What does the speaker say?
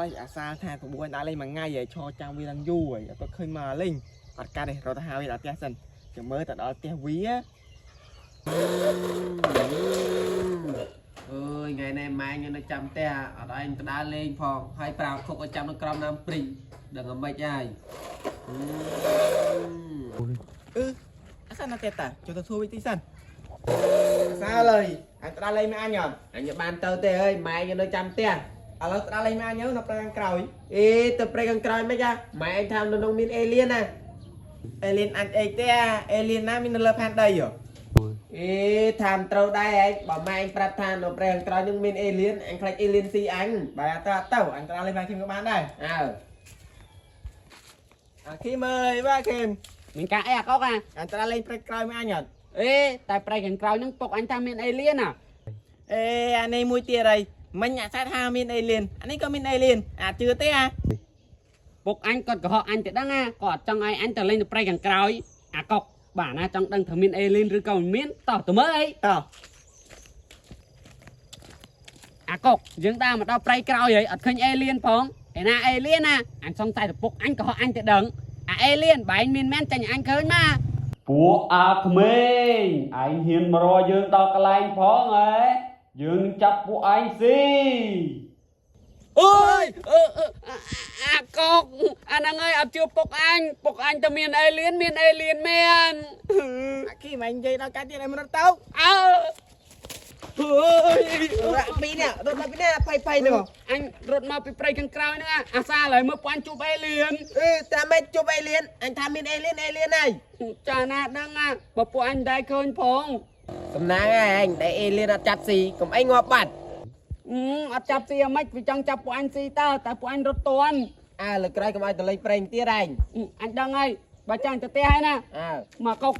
យអាសាថាប្របួនដើរលេងមួយថ្ងៃហើយឈរចាំវាឡើងយូរហើយអត់ឃើញមកលេងអត់កាត់ទេរត់ទៅហៅវាដល់ផ្ទះសិនចាំមើលទៅដល់ផ្ទះវា អើយថ្ងៃនេះម៉ែខ្ញុំនៅចាំផ្ទះអត់ឲ្យទៅដើរលេងផងហើយប្រាវគុកឲ្យចាំនៅក្រោមណាមព្រីងដឹងតែម៉េចហើយ អឺអាសាណាទេតាចូលទៅសួរវិធីសិនអាសាលើយអញទៅដើរលេងមួយអញអត់ អញបានទៅទេអើយម៉ែខ្ញុំនៅចាំផ្ទះ ឥឡូវទៅដើរលេងមួយអញនៅព្រៃខាងក្រោយ អេទៅព្រៃខាងក្រោយម៉េចហ่ะម៉ែអញថានៅក្នុងមានអេលៀនណា អេលៀនអញអីទេអេលៀនណាមាននៅលើផែនដីហ៎ អេថាមត្រូវដែរឯងបើម៉ែអញប្រាប់ថានៅព្រៃខាងក្រោយនឹងមានអេលៀនអញខ្លាចអេលៀនស៊ីអញ បើអត់ទៅអត់ទៅអញទៅដើរលេងមួយខ្ញុំក៏បានដែរ អើ អាឃីមអើយបាទឃីម មានការអីអាកុកអា អញទៅដើរលេងព្រៃក្រោយមួយអញអត់ អេតែប្រៃខាងក្រោយហ្នឹងពុកអញថាមានអេលៀនអា អេអានេះមួយទៀតហើយមិញអាសាថាមានអេលៀនអានេះក៏មានអេលៀនអាជឿទេអា ពុកអញគាត់កុហកអញទៅដឹងអាគាត់អត់ចង់ឲ្យអញទៅលេងនៅព្រៃខាងក្រោយអាកុកបាទណាចង់ដឹងថាមានអេលៀនឬក៏មិនមានតោះទៅមើលអី តោះ អាកុកយើងដើរមកដល់ព្រៃក្រោយហើយអត់ឃើញអេលៀនផងឯណាអេលៀនណាអញសង្ស័យតែពុកអញកុហកអញទៅដឹងអាអេលៀនបែងមានមែនចាញ់អញឃើញមក ពួកអាក្មេងឯងហ៊ានមករកយើងដល់កន្លែងផងហ៎យើងនឹងចាប់ពួកឯងស៊ី អើយអឺអឺអាអាកុកអាហ្នឹងហើយអត់ជឿពុកអញពុកអញទៅមានអេលៀនមានអេលៀនមែន អាគីមិននិយាយដល់កាត់ទៀតឲ្យមករត់ទៅ អើហើយ រ៉ាក់ពីរនេះរត់មកពីនេះផៃផៃនោះ អញរត់មកពីព្រៃខាងក្រោយហ្នឹងអាសាឡើយមើលពួកអញជួបអេលៀន អឺតាមម៉េចជួបអេលៀនអញថាមានអេលៀនអេលៀនហើយ ចាណាដឹងអាបើពួកអញមិនដែរឃើញផង សំណាងហើយឯងដែលអេលៀនអត់ចាប់ស៊ីកុំអីងាប់បាត់ អឺអត់ចាប់ស៊ីអាម៉េចវាចង់ចាប់ពួកអញស៊ីតើតែពួកអញរត់តាន់ អើលើក្រោយកុំឲ្យទៅលេងព្រេងទៀតឯង អញដឹងហើយបើចាំងទៅផ្ទះហើយណា អើ មកកុក